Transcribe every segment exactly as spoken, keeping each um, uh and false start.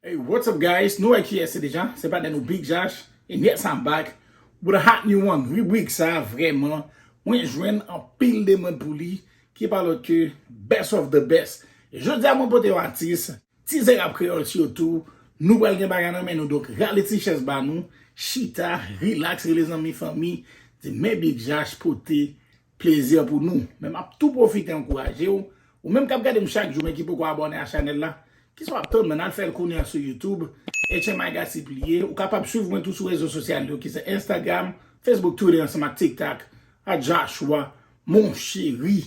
Hey, what's up, guys? Nou wè kiyès se deja. Se patnè nou Big Josh. And yes, I'm back with a hot new one. Ribrik sa, vrèman, mwen jwenn anpil demann pou li, ki pa lòt ke best of the best. E jodi a, mwen pote yon atis, Tizè Rap Kreyòl sitou. Nou pral gen bagay nan men nou, donk rale ti chèz ba nou, chita, rilaks, rele zanmi, fanmi, di men Big Josh pote plezi pou nou. Men m ap tou pwofite ankouraje w, ou menm k ap gade m chak jou, men ki poko abòne a chanèl la, kisa w ap tann, man? Al fè l kounye a sou YouTube, H M I Gossip li ye. Ou kapab swiv mwen tou sou rezo sosyal yo, ki se Instagram, Facebook, Twitter, ansanm ak TikTok, at Joshua Mon Chéri.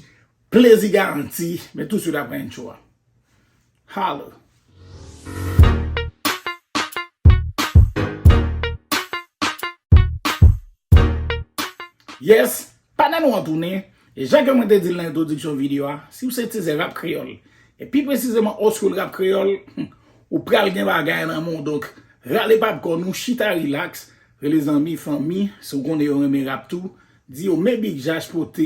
Plezi garanti, men touswit apre intro a. Holla. Yes, patnè nou an tounen. E jan ke mwen te di l nan entwodiksyon videyo a, si w se tizè rap kreyòl, e pi presizeman old school rap kreyòl, ou pral gen bagay nan men w. Donk, rale popcorn ou, chita rilaks, rele zanmi, fanmi, si w konnen yo renmen rap tou, di yo men Big Josh pote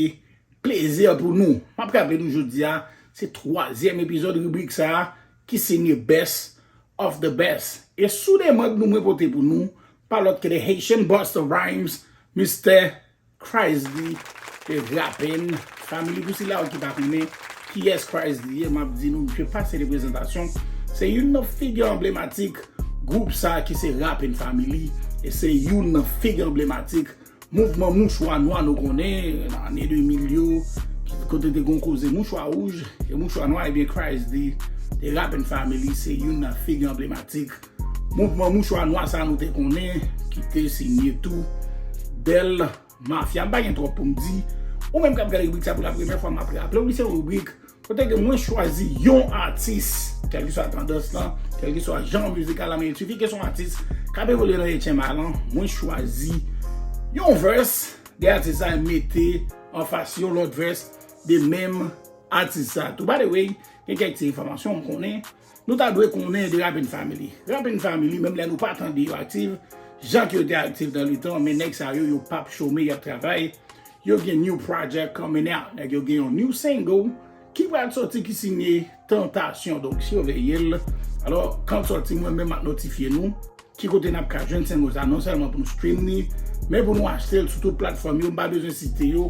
plezi pou nou. M ap raple nou jodi a, se twazyèm epizòd ribrik sa a, ki se the best of the best. E sou demann nou mwen pote pou nou, pa lòt ke the Haitian Busta Rhymes, Mister Chrisdy, the Rapping Family. Pou sila yo ki pa konnen kiyès Chrisdy ye, m ap di nou, misye pa se de prezantasyon. Se youn nan figi anblematik gwoup sa ki se Rapping Family. E se youn nan figi anblematik mouvman mouchwa nwa nou konnen, nan ane de mil yo, kote te gon koze mouchwa wouj, e mouchwa nwa, ebyen, Chrisdy, the Rapping Family, se youn nan figi anblematik mouvman mouchwa nwa sa nou te konnen, ki te sinye tou Del Mafia. M pa gen twòp pou m di. Ou menm k ap gade ribrik sa pou la premyè fwa, m ap raple w, li se yon ribrik kote ke mwen chwazi yon atis, kèlkeswa tandans lan, kèlkeswa jan mizikal la, men il sifi ke se yon atis k ap evolye nan H M I lan, mwen chwazi yon verse de atis sa e mete anfas yon lòt verse de menm atis sa tou. By the way, gen kèk ti enfòmasyon m konnen nou ta dwe konnen de Rapping Family. Rapping Family, menm lè nou pa tande yo aktif, jan ke yo te aktif nan letan, men nèg sa yo, yo p ap chome, y ap travay. Yo gen new project coming out. Nèg yo gen yon new single ki pral sòti ki sinye Tantasyon. Donk, siveye l. Alò, kan l sòti, mwen menm m ap notifye nou ki kote n ap ka jwenn single sa, non sèlman pou nou stream li, men pou nou achte l sou tout platfòm yo, m pa bezwen site yo.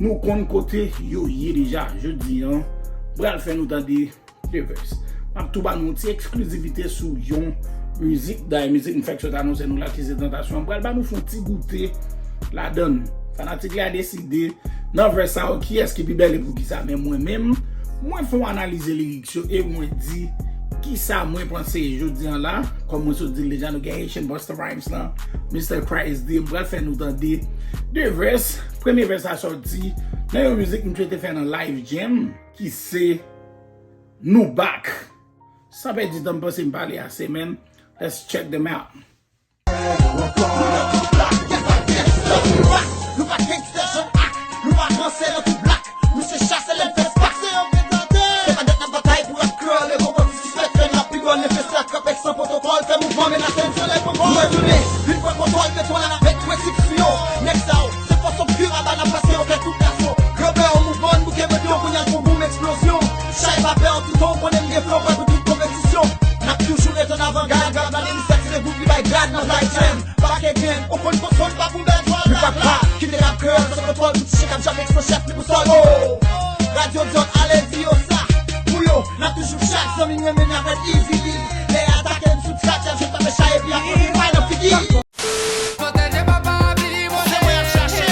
Nou konn kote yo ye deja. Jodi a, m pral fè nou tande de verse. M ap tou ba nou yon ti eksklizivite sou yon mizik. Dayè, mizik m fèk sot anonse nou la, ki se Tantasyon. M pral ba nou fè yon ti goute ladan l. Fanatik la deside, nan verse sa yo, kiyès ki pi bèl e poukisa. Men mwen menm, mwen fè yon analize lirik yo e mwen di kisa mwen panse. Jodi a la, kòm mwen sot di l deja, nou gen Haitian Busta Rhymes lan, Mister Chrisdy, m pral fè nou tande de verse. Premye verse la sòti nan yon mizik misye te fè nan Live Jam, ki se Nou Back. San pèdi tan, m panse m pale ase, man. Let's check them out. Nou pa gangsta, Jean Arc. Nou pa ranse nan tout blak. Nou se chasè, lè n fè spak, se yon prezante. Se pa dat n ap batay pou rap kreyòl, e gon pòt disrespect, lè n ap pi bon, n fè sa trap èk san pwotokòl, fè mouvman, menase n solèy pran vòl. Nou retounen, vin pran kontwòl, beton la, n ap met twenty sou yo. Nèg sa yo, se fòs on pure aba, n ap pase yo fè tout laso. Granpè yon mouvman, n bouke beton, kounye a l fon boum, eksplozyon. Chay pa pè an tou tan, ou konnen m gen flow, prè pou tout konpetisyon. N ap toujou ret an avangad, rap la, lemisfè ti revout, li bay grad nan Live Jam. Back again, ou konn konsonn pa pou bèl dwa. Nou pa pa kite rap kreyòl san kontwòl, pou ti chen k ap jape san chèf ni bousòl. Oh! Radyo Dyòl, ale di yo sa. Pou yo, n ap toujou chak zanmi n renmen n avèk Easy D. Lè y atake n sou trak, y ap jwenn pa fè chay epi y ap antre bay nan figi. Pwoteje papa, bini, se mwen y ap chache.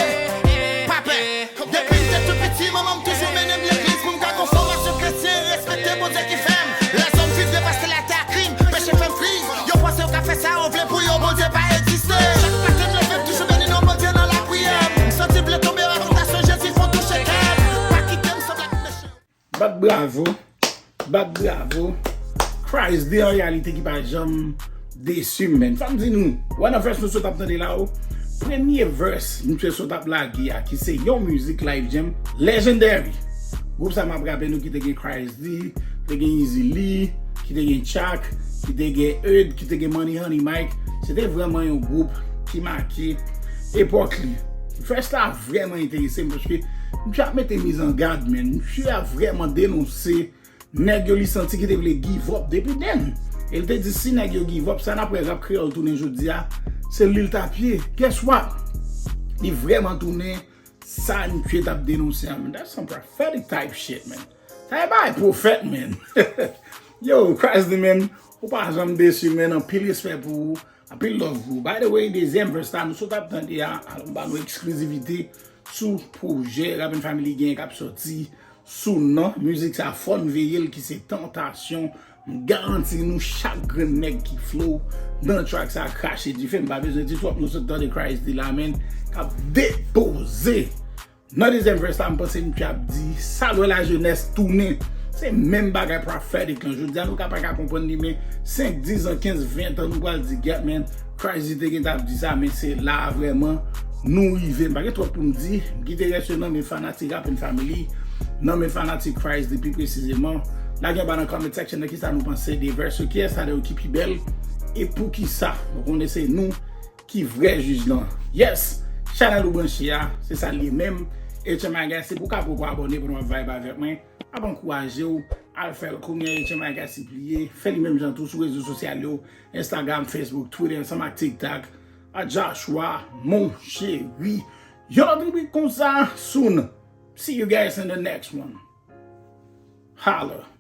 Pa pè. Depi m te tou piti, manman m toujou mennen m legliz pou m ka gon fòmasyon kretyen, respekte Bondye ki fè m. Lèzòm viv depase latè ak krim, peche fè m friz. Yo panse yo ka fè sa yo vle pou yo, Bondye pa egziste. Chak maten m leve, m toujou beni non Bondye nan lapriyè. M santi m vle tonbe, rakontasyon Jezi fon touche kè m. Pa kite m sanble ak mechan. Bat bravo, bat bravo. Chrisdy an reyalite ki pa janm desi m, man. Fò m di nou, wè nan verse nou sot ap tande la, o, premye verse misye sot ap lage a, ki se yon mizik Live Jam legendary. Gwoup sa, m ap raple nou, ki te gen Chrisdy, ki te gen Easy Lee, ki te gen Chak, ki te gen Eud, ki te gen Money Honey Mike. Se te vrèman yon gwoup ki make epòk li. Verse la vrèman enterese m paske misye ap mete mizangad, man. Misye ap vrèman denonse nèg yo li santi ki te vle give up depi then. E l te di si nèg yo give up, sa n ap wè rap kreyòl tounen jodi a, se Lil Tapye. Guess what? Li vrèman tounen sa N Q A t ap denonse a, man. That's some prophetic type shit, man. Sa e bagay pwofèt, man. Yo, Chrisdy, man, ou pa janm desi, man. Anpil respè pou ou. Anpil love pou ou. By the way, dezyèm verse la, nou sot ap tande a, alò m ba nou eksklizivite sou pwojè Rap and Family gen k ap sòti sou non mizik sa, fò n veye l, ki se Tantasyon. M garanti nou chak grenn nèg ki flow nan track sa krache dife. M pa bezwen di twòp, nou sot tande Chrisdy la, man, k ap depoze. Nan dezyèm verse la, m panse N Q A ap di, sa lè lajenès tounen. Se menm bagay prophetic lan. Jodi a, nou ka pa ka konprann li, men senk, diz an, kenz, ven an, nou pral di, get, man, Chrisdy te gentan ap di sa, men se la a vrèman nou rive. M pa gen twòp pou m di, m kite rès yo nan men fanatik Rap and Family, nan men fanatik Chrisdy pi presizeman. Lage anba nan comment section nan kisa nou panse de verse yo, kiyès sa nan yo ki pi bèl, e poukisa. Nou konnen se nou ki vrè jij lan. Yes! Chanèl ou branche a, se sa l ye menm. H M I Guys, se pou ka poko abòne pou nou ap vibe avèk mwen. Ap ankouraje w, al fè l kounye a, H M I Guys li ye. Fè li menm jan tou sou rezo sosyal yo, Instagram, Facebook, Twitter, ansanm ak TikTok. A Joshua, mon cheri. Yon lòt ribrik konsa, soon. See you guys in the next one. Holla.